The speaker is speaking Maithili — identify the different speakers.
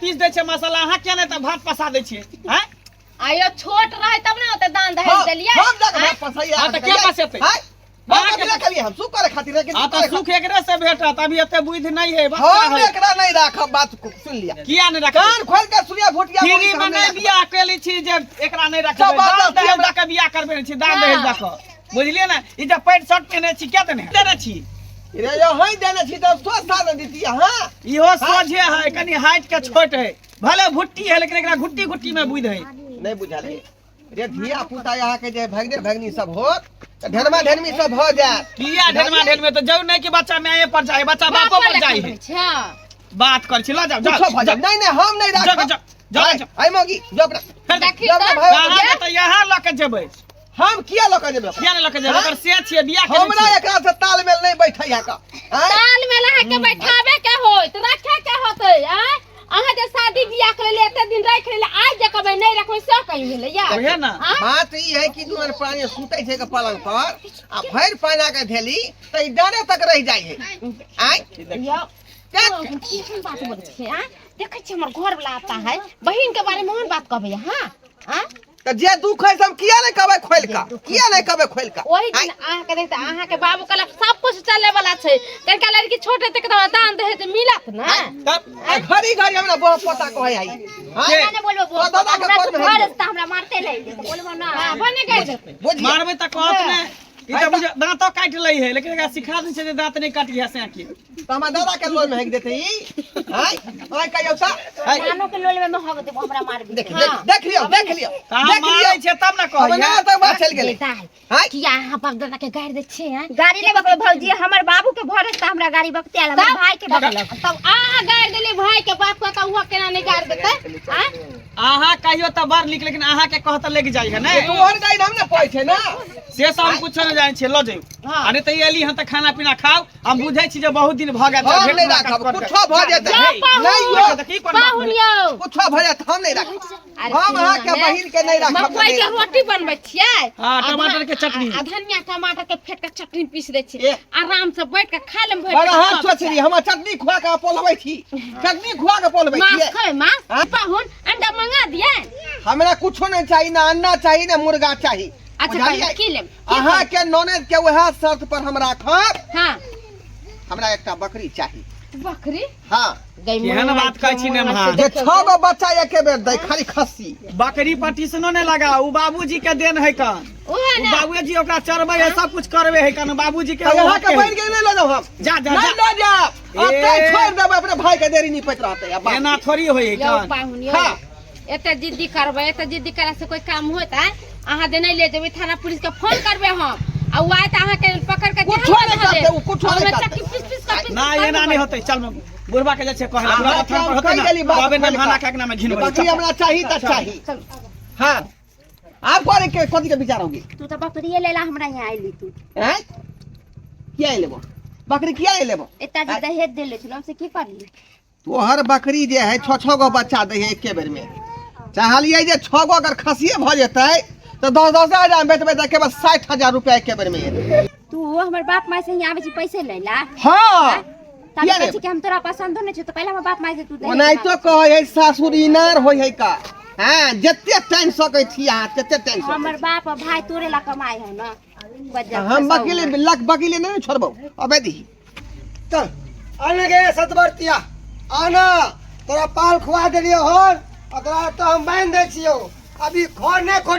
Speaker 1: पीस दै छै मसाला, अहाँ किया नहि तऽ भात पसा दै छियै? आँय?
Speaker 2: आयो छोट रहे तब ने ओते दान दहेज देलियै।
Speaker 3: हम जाके भात पसाइए।
Speaker 1: हाँ, तऽ के पसेतै?
Speaker 3: आँय? हम कथी लए कहलियै? हम सुख करे खातिर रे कि
Speaker 1: हाँ
Speaker 3: सुख
Speaker 1: तऽ
Speaker 3: करे
Speaker 1: सुख एकरे से भेटत, अभी एते बुद्धि नहीं है बच्चा
Speaker 3: हम
Speaker 1: है।
Speaker 3: एकरा नहीं राखब, बात सुन लिया।
Speaker 1: किया नहीं राखब?
Speaker 3: कान खोल के सुनिया भुटिया
Speaker 1: फ्री
Speaker 3: बोली
Speaker 1: में
Speaker 3: हम
Speaker 1: नहीं
Speaker 3: राखब।
Speaker 1: बियाह केली छी जे एकरा नहीं रखबै।
Speaker 3: जबरदस्ती
Speaker 1: दान दहेज
Speaker 3: हमरा-
Speaker 1: दऽ के बियाह करबे छी, दान दहेज दऽ के, बुझलियै ने? ई जे पैंट शर्ट पहिने छी, क्या देने देने छी?
Speaker 3: रे यो हई देने छी तऽ सौ साल दीती अहाँ।
Speaker 1: इहो सोझे है, कनी हाइट के छोट है, भले भुट्टी है लेकिन एकरा घुट्टी घुट्टी में बुद्धि है।
Speaker 3: नहीं बुझल है रे धिया पुता यहाँ के जे भगने भगनी सब होत तऽ ढेनमा ढेनमी सब भऽ जायत।
Speaker 1: किया ढेनमा ढेनमे? तऽ जौ नहीं कि बच्चा माये पर जाए, बच्चा बापो पर जाए है।
Speaker 2: अच्छा
Speaker 1: बात कर छी, ल जाओ
Speaker 3: कुछो
Speaker 1: जाओ।
Speaker 3: भऽ जायत। नहीं नहीं, हम नहीं
Speaker 1: जाओ
Speaker 3: राखब।
Speaker 1: जाओ जाओ जाओ।
Speaker 3: आई मौगी जो अपना
Speaker 1: फेर
Speaker 2: देखी
Speaker 3: जो अपना
Speaker 2: तऽ
Speaker 3: भाई
Speaker 1: कहाँ तऽ यहाँ लऽ के जेबै?
Speaker 3: हम किया लऽ के जेबै?
Speaker 1: किया नहीं लऽ के जेबै? ओकर से छियै बियाह केने
Speaker 3: हमरा
Speaker 1: छियै।
Speaker 3: एकरा से तालमेल नहीं बैठै है का आँय?
Speaker 2: ताल में अहाँ के बैठाबे के होत, रखे के होते। आँय, अहाँ जे शादी बियाह करे ले एते दिन राखि लेले, आज जे कहबै नहीं रखबै से कहीं भेलै या?
Speaker 1: उहे ना।
Speaker 2: आँय?
Speaker 3: बात ई है कि दुनू प्राणी सुतै छै के पलंग पर आ भरि पाना के धेली तऽ ई डाँरे तक रहि जाइ है। आँय?
Speaker 2: यौ, केहन बात बोलै छियै? आँय, देखै छियै हमर घर वाला आता है, बहिन के बारे में ओहन बात कहबै अहाँ? आँय?
Speaker 3: तऽ जे दुख है से हम किया नहीं कहबै खोलि कऽ? किया नहीं कहबै खोलि कऽ?
Speaker 2: ओही दिन अहाँके देखते अहाँके बाबू कहलक सब कुछ चले वाला छै, कनिका लड़की छोट हेतै तऽ दान दहेज मिलत ने।
Speaker 1: तब
Speaker 3: आ घड़ी घड़ी हमरा बड़ पोता कहै है।
Speaker 1: के?
Speaker 4: नहि बोलबो
Speaker 3: तो दादा के
Speaker 4: हमरा
Speaker 3: कोर में
Speaker 4: घर
Speaker 3: है।
Speaker 4: तऽ हमरा मारते नहीं तऽ बोलबो ना।
Speaker 2: हाँ, बने गए।
Speaker 3: बुझिए।
Speaker 1: मारबै तऽ कहत ने ई तऽ बुझ दाँतो काटि लै है, लेकिन एकरा सिखा दै छै जे दाँत नहि काटिहे से की।
Speaker 3: तऽ हमरा दादा के लोल में हेक देते ई। आँय आँय कहियौ तऽ आँय,
Speaker 4: नानो के लोल में हग देबो, हमरा मारबी।
Speaker 3: देख देख देख लियौ, देख लियौ।
Speaker 1: तऽ अहाँ
Speaker 3: देख
Speaker 1: मारै
Speaker 3: लियौ।
Speaker 1: छियै तब ने
Speaker 3: हम
Speaker 1: कहैया।
Speaker 3: ना तऽ बात चलि गेलै।
Speaker 4: दाइ
Speaker 3: आँय?
Speaker 4: किया अहाँ बाप दादा के गारि दै छियै? आँय? गाड़ी नहि बकबै भौजी, हमर बाबू के भरोस तऽ हमरा गाड़ी बकते आयल, हमर भाई के बकलक।
Speaker 2: तब अहाँ गारि देलियै भाई के बाप के तऽ ओहो केना नहि गारि देतै? आँय?
Speaker 1: अहाँ कहियो तऽ बड़ नीक, लेकिन अहाँ के कहत लागि जाइ है ने।
Speaker 3: तोहर गाड़ी हम ने पै छै ना।
Speaker 1: से सब हम कुछो नहि जानै छियै, लऽ जइयौ। आ नहि तऽ एली हन तऽ खाना पीना खाउ, हम बुझै छी जे बहुत दिन भऽ गेल।
Speaker 3: हम
Speaker 1: भेंट
Speaker 3: नहि
Speaker 1: मुलाकात
Speaker 3: राखब।
Speaker 1: कर के।
Speaker 3: कुछो भऽ जेतै।
Speaker 2: जाउ पाहुन।
Speaker 3: नहीं यौ।
Speaker 1: तऽ की कोन बात
Speaker 2: पाहुन
Speaker 1: भेलै?
Speaker 2: यौ।
Speaker 3: कुछो भऽ जायत हम नहि राखब।
Speaker 2: अरे
Speaker 3: हम अहाँके
Speaker 2: सुनू ने,
Speaker 3: बहिन के नहि राखब।
Speaker 2: मकई के रोटी बनबै छियै।
Speaker 1: हाँ,
Speaker 2: आ
Speaker 1: टमाटर के चटनी।
Speaker 2: आ धनिया टमाटर के फेट के चटनी पीस दै छियै।
Speaker 3: ए।
Speaker 2: आराम से बैठ के खा लेम भरि
Speaker 3: पर
Speaker 2: पेट
Speaker 3: अहाँ
Speaker 2: सब।
Speaker 3: सोच रही हम चटनी खुआ के पोलबै छी? चटनी खुआ के पोलबै
Speaker 2: मांस
Speaker 3: छियै?
Speaker 2: खाय मांस?
Speaker 3: हाँ?
Speaker 2: पाहुन, अंडा मंगा दिए?
Speaker 3: हमरा कुछो नहीं चाही, ना अंडा चाही ना मुर्गा चाही।
Speaker 2: अच्छा,
Speaker 3: बुझलियै?
Speaker 2: पहिले की लेब? की
Speaker 3: अहाँ के ननद के वएह शर्त पर हम राखब।
Speaker 2: हाँ।
Speaker 3: हमरा एकटा बकरी चाही।
Speaker 2: बकरी?
Speaker 3: हाँ।
Speaker 2: गई
Speaker 1: केहन
Speaker 2: मोन
Speaker 1: बात कहै छी नेमहा?
Speaker 3: जे 6 गो बच्चा एके बेर दै, खाली खस्सी।
Speaker 1: बकरी पर ट्यूशनो नहि लगा, उ बाबूजी के देन है कन।
Speaker 2: ओहे
Speaker 1: उ
Speaker 2: ने।
Speaker 1: बाबूजी ओकरा चरबै है, सब कुछ करबै है कन बाबूजी के।
Speaker 3: तऽ
Speaker 1: ओ
Speaker 3: अहाँ
Speaker 1: हक
Speaker 3: के
Speaker 1: है।
Speaker 3: बनि गेल, नहि लऽ जाउ हम।
Speaker 1: जा जा
Speaker 3: नहीं
Speaker 1: जा।
Speaker 3: लऽ जायब। अतै
Speaker 1: ए।
Speaker 3: छोड़ि देबै, अपने भाई के देरी नहीं पैत रहतै आ बाप
Speaker 1: एना
Speaker 3: के।
Speaker 1: थोड़ी होइ है
Speaker 2: यौ
Speaker 1: कन।
Speaker 2: पाहुन यौ।
Speaker 3: हाँ।
Speaker 2: एते जिद्दी करबै, एते जिद्दी करा से कोई काम होत? आय अहाँ जे नहीं ले जेबै, थाना पुलिस के फोन करबै हम आ उ आयत अहाँ के पकड़ के
Speaker 3: कुछो
Speaker 2: जेल में
Speaker 3: नहीं
Speaker 2: धऽ
Speaker 3: करतै,
Speaker 2: देत।
Speaker 3: उ कुछो नहीं
Speaker 2: ओहिमे
Speaker 3: करतै।
Speaker 2: चक्की पीस पीस के पीस
Speaker 1: ना
Speaker 2: पीस
Speaker 1: एना
Speaker 2: के
Speaker 1: नहीं होतै, चल बुढ़बा के जाइ छै कहै ला, बुढ़बा
Speaker 3: अहाँ के
Speaker 1: थान पर
Speaker 3: हम
Speaker 1: होतै
Speaker 3: कहि
Speaker 1: ना,
Speaker 3: देली बात
Speaker 1: कहबै
Speaker 3: खोलि
Speaker 1: नेमहाना
Speaker 3: कऽ।
Speaker 1: के अंगना में घिनबै।
Speaker 3: बकरी हमरा चाही तऽ चाही। हाँ, आब करे के कथी के विचार होगी?
Speaker 4: तू तऽ बकरिए लेला हमरा यहाँ आइली तू।
Speaker 3: हैं? किया लेबो बकरी? किया लेबो?
Speaker 4: एता जे दहेज देले छलहुँ से की करली?
Speaker 3: तोहर बकरी जे है 6 6 गो बच्चा दै है एके बेर में। चाहलियै जे 6 गो अगर खसिए भऽ जेतै तऽ 10 10 हजार में बेचबै तऽ एके बेर 60,000 रुपया एके बेर में एतै।
Speaker 4: तू हमर बाप माय से यहाँ आबै छी पैसे लै ला?
Speaker 3: हाँ।
Speaker 4: तब
Speaker 3: किया
Speaker 4: कहै
Speaker 3: रे?
Speaker 4: छी कि हम तोरा पसन्दो नहि छौ, तऽ पहिले हमर बाप माय से तू दहेज
Speaker 3: ओनाहितो कहै है सासुर इनार होइ है का। हाँ, जते टाइम सकै छी अहाँ तते टाइम सकै
Speaker 4: हमर बाप और भाई तोरे ला कमाए है ना
Speaker 3: छी। हम बकीले लक बकीले नहीं छोड़बौ, अबे दी।
Speaker 5: चल आने गे सतबरतिया, आना तोरा पाल खुआ देलियो हन, आ तोरा तो हम बांधि दै छियौ अभी। खर नहि खोट।